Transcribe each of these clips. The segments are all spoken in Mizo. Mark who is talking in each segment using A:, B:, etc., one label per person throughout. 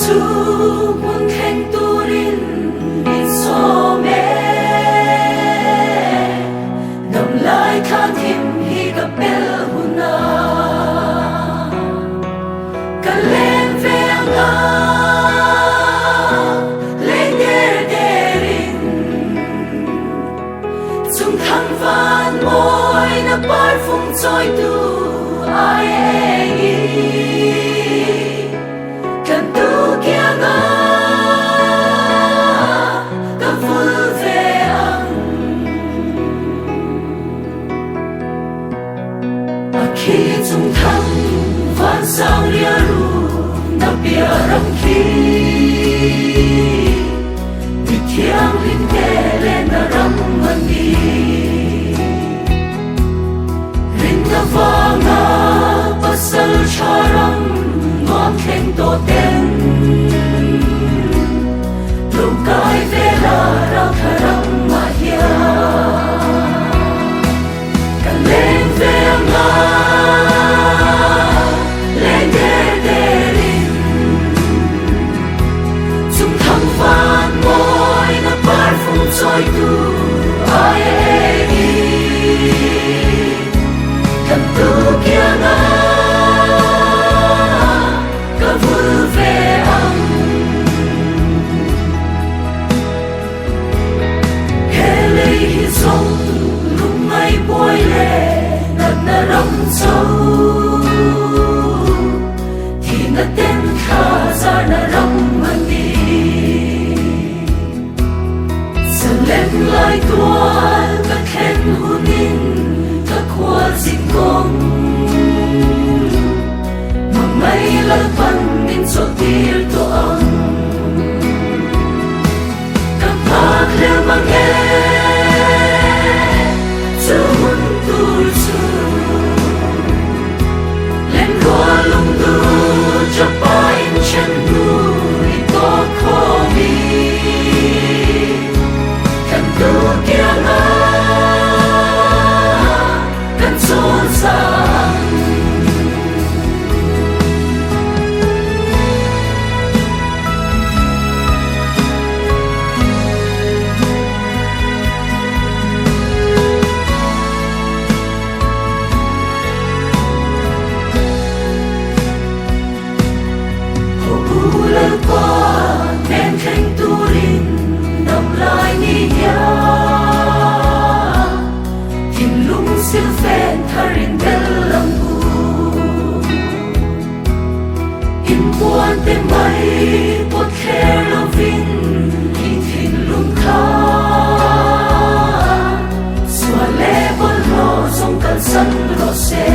A: Chu hmun thleng turin min sawm e. Damlai thla thim hi ka pel huna ka leng ve anga leng der derin chung thang van mawi na par fung chawitu ai engi kan tu kianga ka vul ve ang. A khi chung thang van sang ria ru na bia ram khi mi thianghlim te le na ram an ni. Rinna vanga pasal tha ram nuam thleng tawh ten lo kai ve la ral thla ram mah hian ka leng ve anga leng der derin chung thang van mawi na par fung chawitu ai engi kan tu kianga ka vul ve ang. He lei hi zawng lungngai buai le natna ram cho thihna ten thla zarna ram a ni. Salem lai tual ka thlen hunin ka khual zin kawng Hmangaih Lalpan min chawlhtir tawh ang. Ka nghak hlel mang e chu hun tur chu Lenrual lungdu chapa in then hnu i tawk khawm i kan tu kianga kan chawl zang. Ho u Lalpa hnen thleng turin dam lai ni hian thinlung silfen tharin bel ang u. Inpuan te mai pawt thler lovin i thinlung kha sual leh bawlhhlawh zawng kalsan rawh se.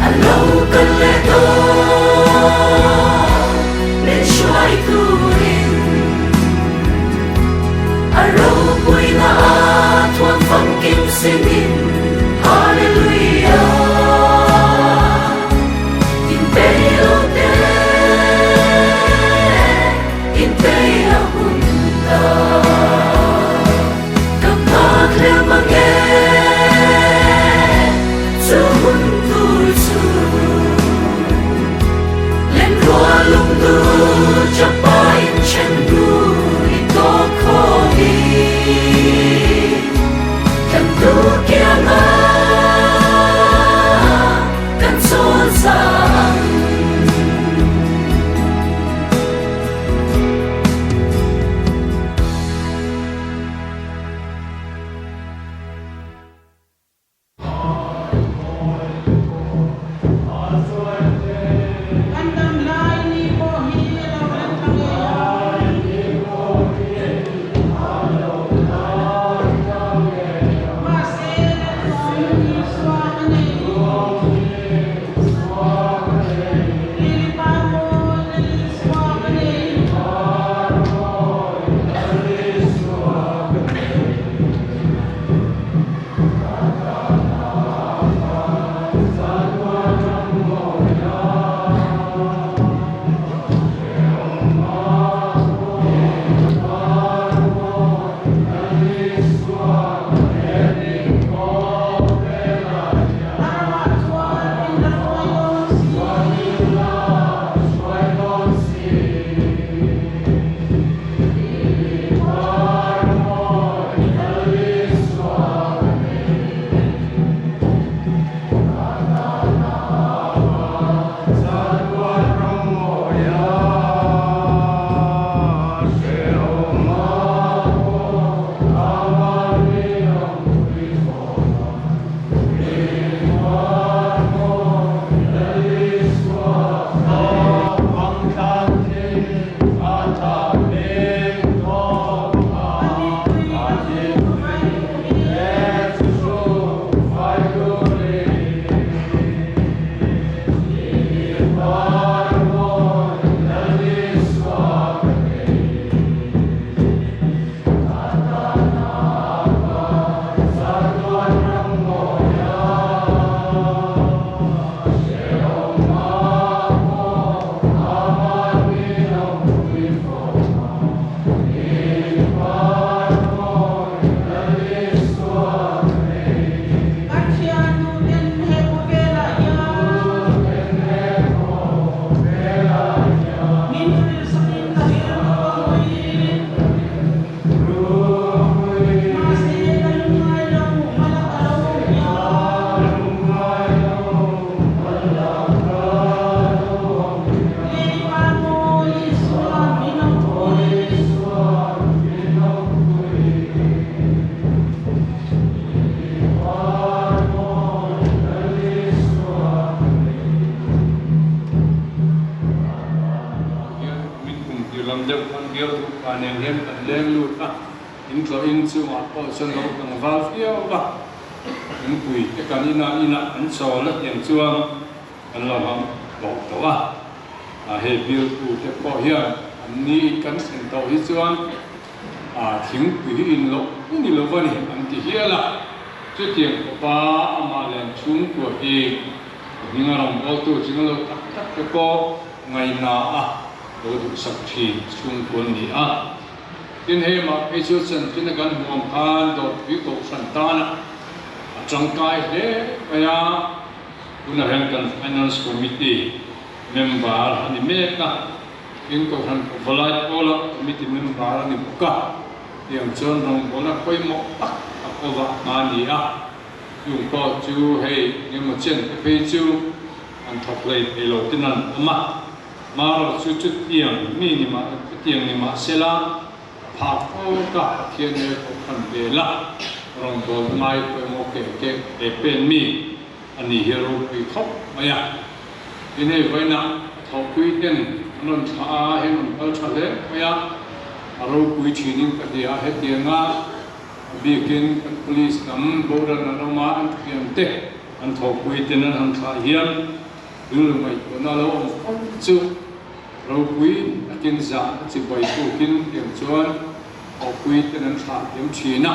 A: A lo kal leh dawn min hruai turin a ropuina a thuam famkim sinin Hallelujah in bei lo te in bei a hun ta ka nghak leh mang e chu hun tur chu Lenrual lungdu chapa in then hnu i tawk khawm i kan tu kianga.
B: deuh khan bialtu upa nen hian kan leng lut a, in tlawhin chungah pawh chuan lo tlangval viau va, thingpui te kan inah inah kan chawl a tiang chuan kan lo hmang tawh tawh a, a hei bialtu te pawh hian an ni kan thlen tawh hi chuan a thingpui hi in loh ni lo va ni an ti hial a, chutiang khawpa amah len chhungkua hi a hminga rawngbawltu ching lo tak tak te pawh ngaihna a lo duhsak thin chhungkua an ni a. Tin hei amah phei chu chanchin a kan hmuh ang khan dawrpui kohhran tana a tangkai hle mai a, tunah hian kan Finance Committee member a ni mek a, tin kohhran Pavalai pawla committee member a ni bawk a, tiang chuan rawngbawlna pawimawh tak a cover hma a ni a, chung pawh chu hei engemaw chen te phei chu an thawk hlei thei lo ten an awm a. Marawh chu chutiang mi ni mah chutiang ni mah sela, a phak awk a, Pathian hmel pawh khan ve la, rawngbawlna ngai pawimawh keh keh ve pen mi a ni hi ropui khawp mai a. Tin hei vawiinah a thawhpui ten an rawn thlah a, hei rawn kal tha hle mai a, a ropui thinin ka hria a, hetianga a bikin kan police lam boral an awm a, an thiam te an thawhpui ten an han thlah hian Rilru ngaihtuahna lo awm fo chu ropui takin zah a chi bai tukin tiang chuan thawhpui ten an thlah thiam thin a,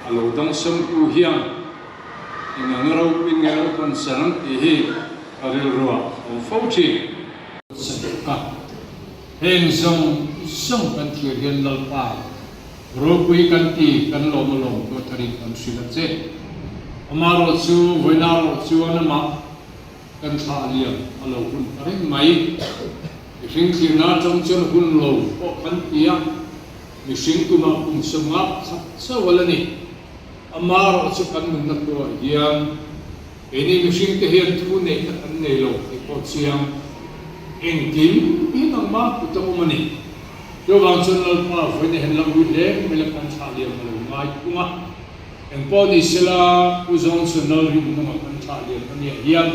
B: a lo dang sawmtu hian eng ang ropuiin nge lo concern ang tih hi ka rilruah a awm fo thin. Ka heng zawng zawng kan thlir hian Lalpa ropui kan ti kan lawm alawm tuah tharin kan hrilh a che. Amaherawh chu vawiina rawh chuan amah Kan thlah liam a lo hun ta reng mai. Mihring thlirna atang chuan hun lo pawh kan ti a, mihring tumah kum sawmnga pakhat chauh a la ni. Amaherawh chu kan nunna turah hian keini mihringte hian thu neihna kan nei lo tih pawh chiang engkim hi nangmah kut a awm a ni. Chuvang chuan Lalpa vawiin hian la ui hle mai la kan thlah liam a lo ngai thung a. Engpawh ni sela, Pu Johnson Lalrinhnunga kan thlah lian a nia hian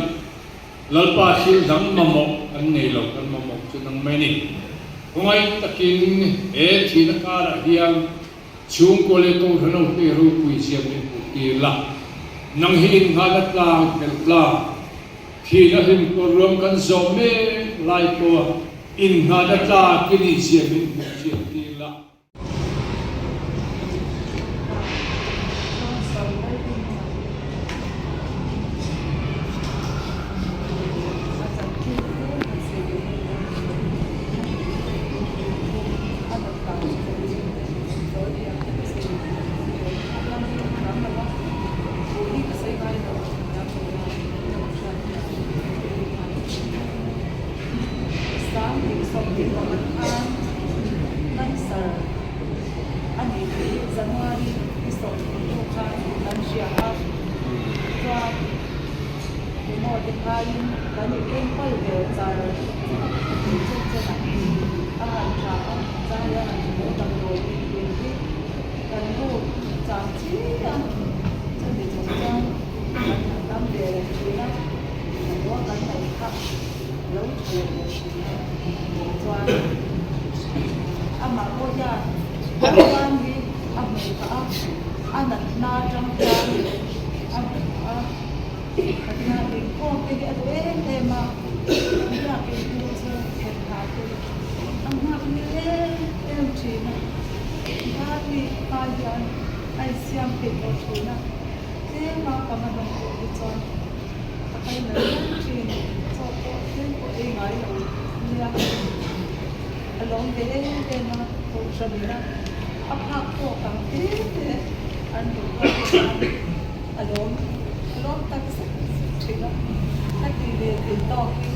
B: Lalpa thil dang mamawh kan nei lo, kan mamawh chu nang mai ni. Khawngaih takin he thihna karah hian chhungkua leh kohhran ho te ropui zia min hmuh tir la, nang hi innghahna tlang phelh tlang, thihna hlimkawr ruam kan zawh mek lai pawha innghahna tlak i nih zia min hmuh thiam tir la.
C: Cancer a nih tih January ni 20 hnu khan kan hria a, chuan emaw te phaiin kan in enkawl ve char tih chen chen ah a han tha a, zai a han tha damdawi in tih hi kan nu chang chi a, chumi chung chuan kan han dam ve reng thin a, a lo kan ngaih kha lo tha lo leh thin a chuan. Amah pawh hian Pathian hi a hmuh phah a, a natna atang hian a hmuh phah a, Pathian inkhawm te hi a duh em em a, biakin hnu chu thlen phah te a nghak ni em em thin a, Bharti pa hian a insiam theih tawh thin a, tlema panga dawng pawh hi chuan a kal mai mai thin, chaw pawh tlem pawh ei ngai lo nia. A lawm ve em em a, kohhran ina a phak tawk ang te te an duh tawk chuan a lawm a lawm tak zet zet thin a. A ti ve thei tawk hi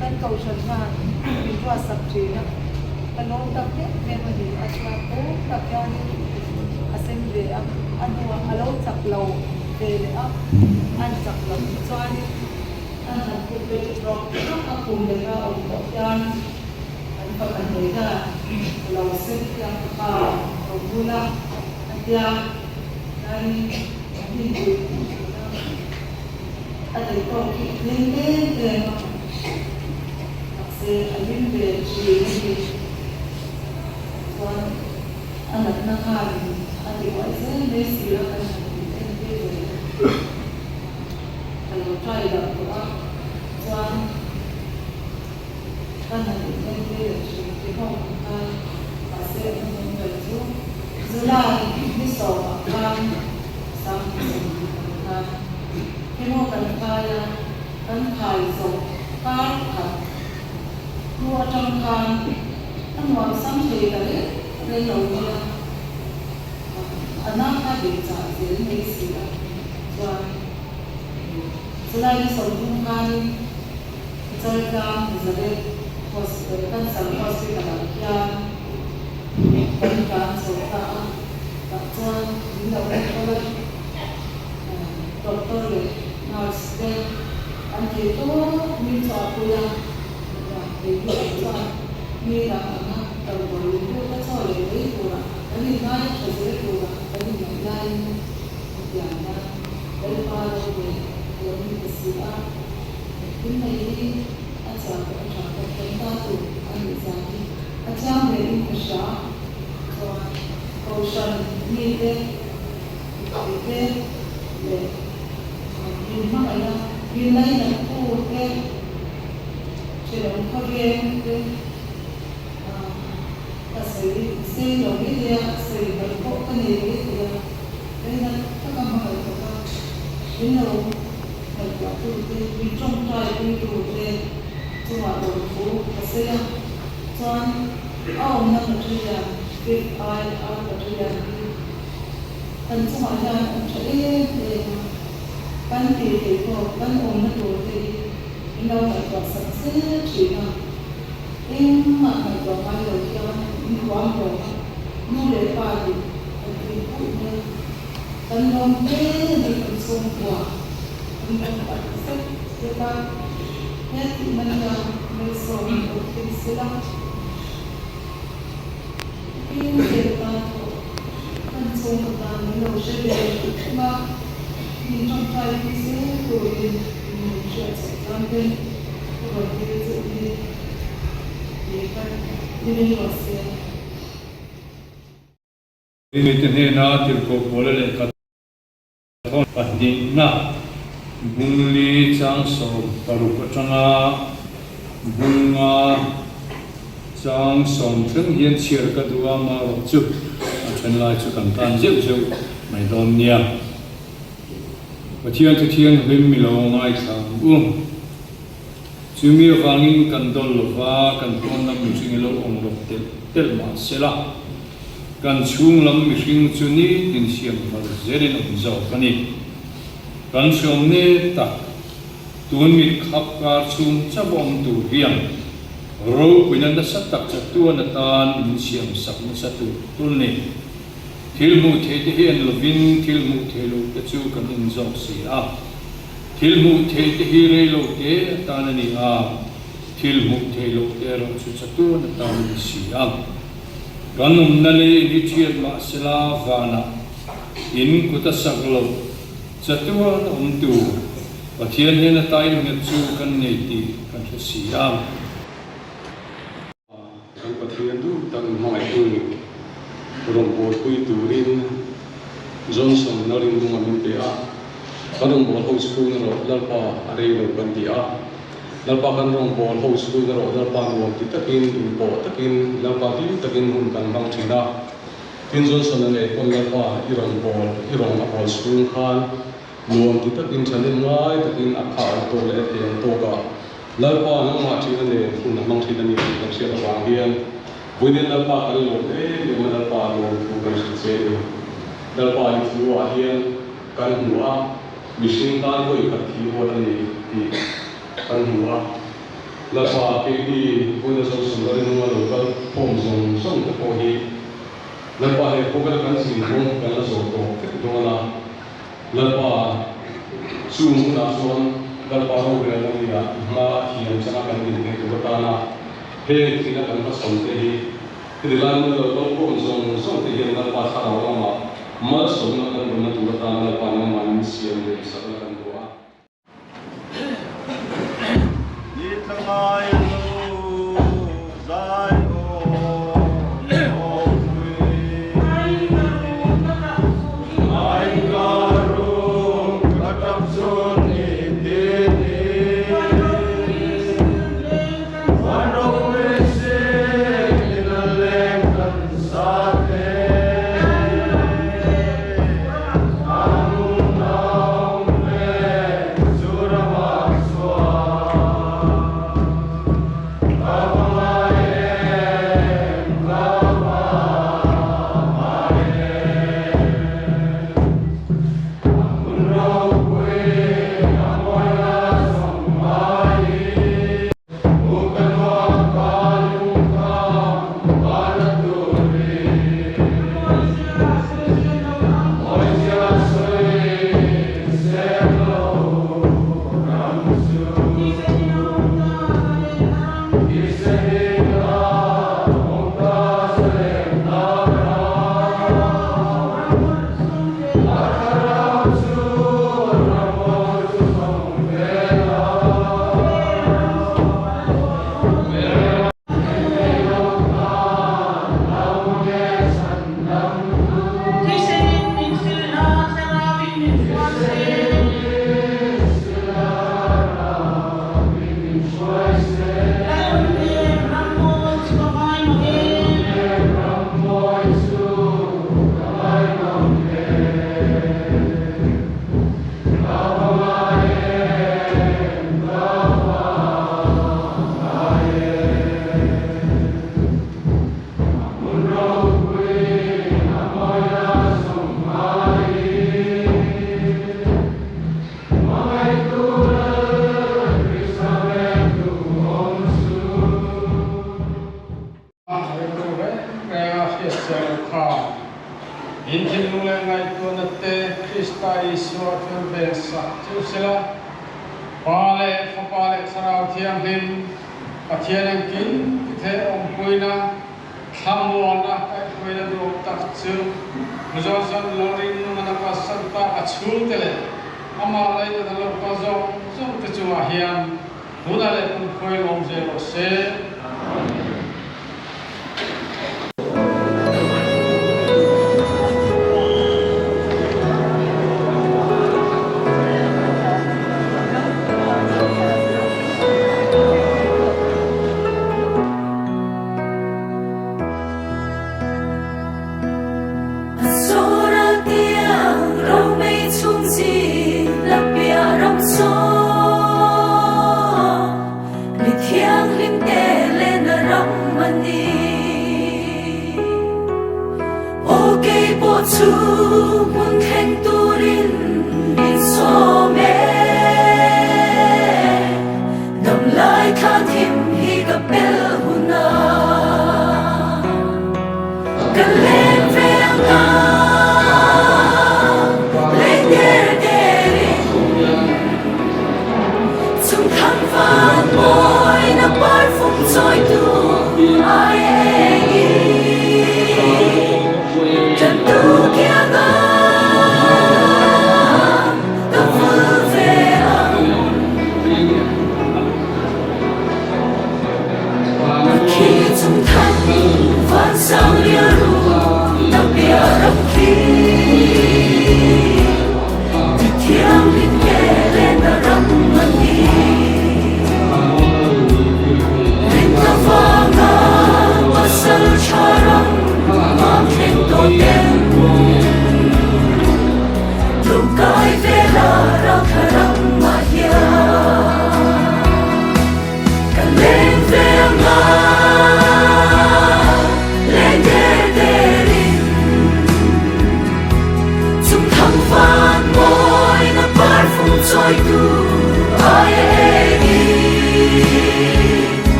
C: kan kohhran khan min ruatsak thin a, ka lawm tak em em a ni. A chuan awm tak hianin a sem ve a, a hnuah a lo chak lo ve leh a, an chak loh hi chuanin an han put ve rawk rawk a, kum leh a awm tawh hian. An fapa hneh hian a lo sen thiam ka pa lo bul a, a tia tlaiin a hnim pui thung thin a, a theih tawk hi a tlem em em a, mahse a hlim ve thin a ni. Chuan a natna khanin a ti buai zel mai si a, kan han in entir ve ka lo try dam tawh a, chuan kan han in entir leh thin ti ho ang khan mahse a hnuhnung ber chu July ni sawmah khan 2020 khan hemo kan khai a, kan khai zawh kar khat hnu atang khan a nuam sam thei ta reng reng lo mai a, a na kha dik chah zel mai si a, chuan chulai ni 30 khanin Chaltlang Nazareth Hospital, Cancer Hospital ah hian kan tlan chho ta a, tah chuan min lo enkawl a, doctor leh nurse te an thei tawp min chhuahpui a, keini ang chuan mi dang anga damdawi in lut a chaw leh mai turah kan inngai tha zel turah kan inngaih laiin hetiangna Lalpa lo ve a lo ni ta si a. Engkim mai hi a chhia pawh a tha pawh kan ta tur a nih zan hi a chiang ve in ka hria. Chuan Kohhran mite, mipuite leh min hmangaihna, min lainat tute, thenawm khawveng te ka sawi sei lo mai thei a, sawi hmaih pawh ka nei mai thei a, lainat taka hmangaih bawk a, min lo. Ngaihtuahtute, min tawngtaipuitute chungah lawmthu ka sawi a, chuan a awmna Battalion, Fifth IR Battalion hi kan chungah hian an tha em em a, kan tih theih pawh kan awmna turte hi min lo ngaihtuah sak zel thin a, engmah ngaihtuah ngai lo hian min huam hlawm a, nu leh pa nih kan inpuih mai a. Kan lawm hle ni kan chhungkua kan lawm tak zet zet a, he tihna hian malsawm a lo thleng sela, tin vel tan pawh kan chhungkaw tan min lo hre ve thung a, min tawngtai pui zel turin min lo hriat chhoh tan ten ka rawn dil chu ni tih kha ni min rawh se.
B: Mite hnena tirhkoh Paula lehkha thawn pahnihna bungli chang 16 atanga bunga chang sawm thleng hian chhiar ka duh a, marawh chu a then lai chu kan tan zeuh zeuh mai dawn nia. Pathian thu thianghlim mi lo ngaithla ang u. Chumi avangin kan dawl lova kan pawn lam mihring i lo awm rawk telh telh mah sela. Kan chhung lam mihring chu nitin siam thar zelin awm zawk a ni. Kan hreawm ne tak, tun mit khap kar chhung chauh awm tur hian ropuina nasa tak chatuan atan min siam sak nasa tur tul ni. Thil hmuh theih te hi en lovin thil hmuh theih loh te chu kan en zawk si a. Thil hmuh theih te hi rei lo te atan a ni a, thil hmuh theih loh te erawh chu chatuan atan a ni si a. Kan awmna lei hi thiat mah sela vanah in kut a sak loh chatuan awm tur Pathian hian a tain nghet chu kan nei tih kan hre si a.
D: Kan Pathian duh tak hmangaihtu rawn bawlpui turin Johnson na rinlung a min pe a, kan rawnbawl ho chhung erawh Lalpa a rei lo kan ti a. Lalpa kan rawngbâwl ho chhung erawh Lalpa nuam ti takin, inpawh takin, Lalpa hlim takin hun kan hmang ṭhin a. Tin, Johnson-a ngei pawn Lalpa i rawngbâwl, i rawn a bawl chhung khan nuam ti takin, ṭhahnem ngai takin a khah ang tawk leh a thei ang tawkah Lalpa nangmah ṭhina nen hun a hmang ṭhin a ni tih kan hriat avang hian vawiin Lalpa kan lawm em em a, Lalpa lawm thu kan hrilh che a ni. Lalpa i thu-ah hian kan hmu a. Mihring tan vawi khat thi huat a ni tih kan hmu a. Lalpa, keini vawiina Johnson la rinawma lo kal khawm zawng zawng te pawh hi Lalpa he khawvel kan zin kawng kan la zawh tawh vek dawn a. Lalpa, chung hunah chuan Lalpa rorelna nia hma a thiam changa kan din theih tur atana heng thina kan hmachhawn te hi heti lai hmun lo kal khawm zawng zawng te hian Lalpa thlarau lamah Malsawmna kan rawnna tur atan Lalpa nangmah min siam leh sakna kan duh a.
E: Ni tla ngai lo zai awm awm.
B: Fapa leh Thlarau Thianghlim Pathian engkim ti thei awmpuina thlamuana kaihhruaina duhawm tak chu Johnson Lalringnunga napa Santa a chhungte leh amah lainat a lo kal zawng zawngte chungah hian tunah leh kumkhuai lawm zel rawh se.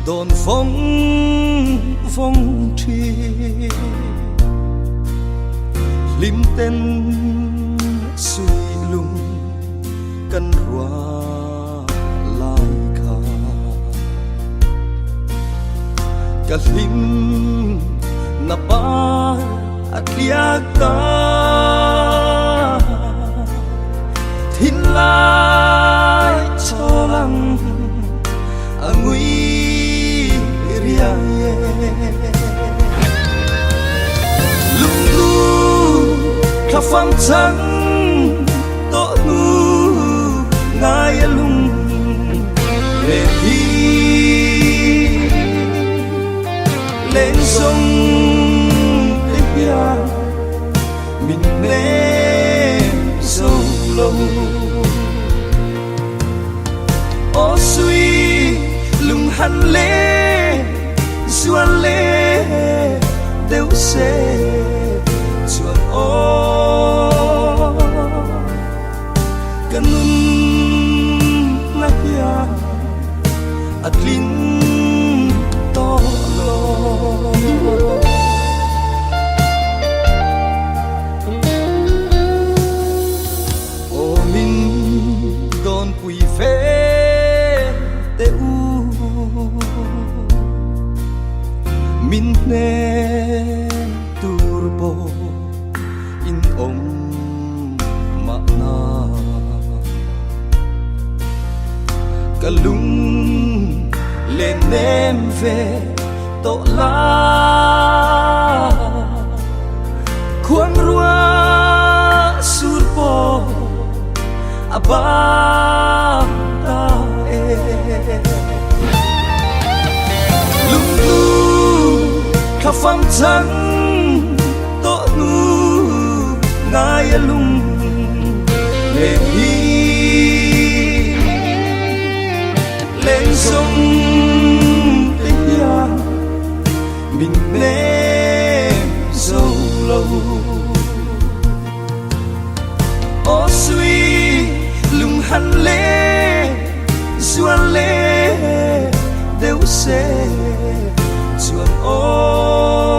A: Dawn vawng vawng thin. Hlim ten suih lung kan ruah lai kha. Ka hlim na par a tliak ta. Thinlai chawlang a ngui riai e. Lunglu thlafam chang tawh hnu ngai a lung le hi len sông te hian min hnem zo lo. Aw sui lung han le zual le deuh se chuan aw ka nun na hian a tlin tawh lo. Aw min dawn pui ve teh u, min hnem tur pawh in awm mahna. Ka lung len nem ve tawh la, khuang rua sur pawh a bang ta e. Lunglu thlafam chang tawh hnu ngai a lung len hi len sông te hian min hnem zo lo. Aw sui lung han le zual le deuh se chuan aw.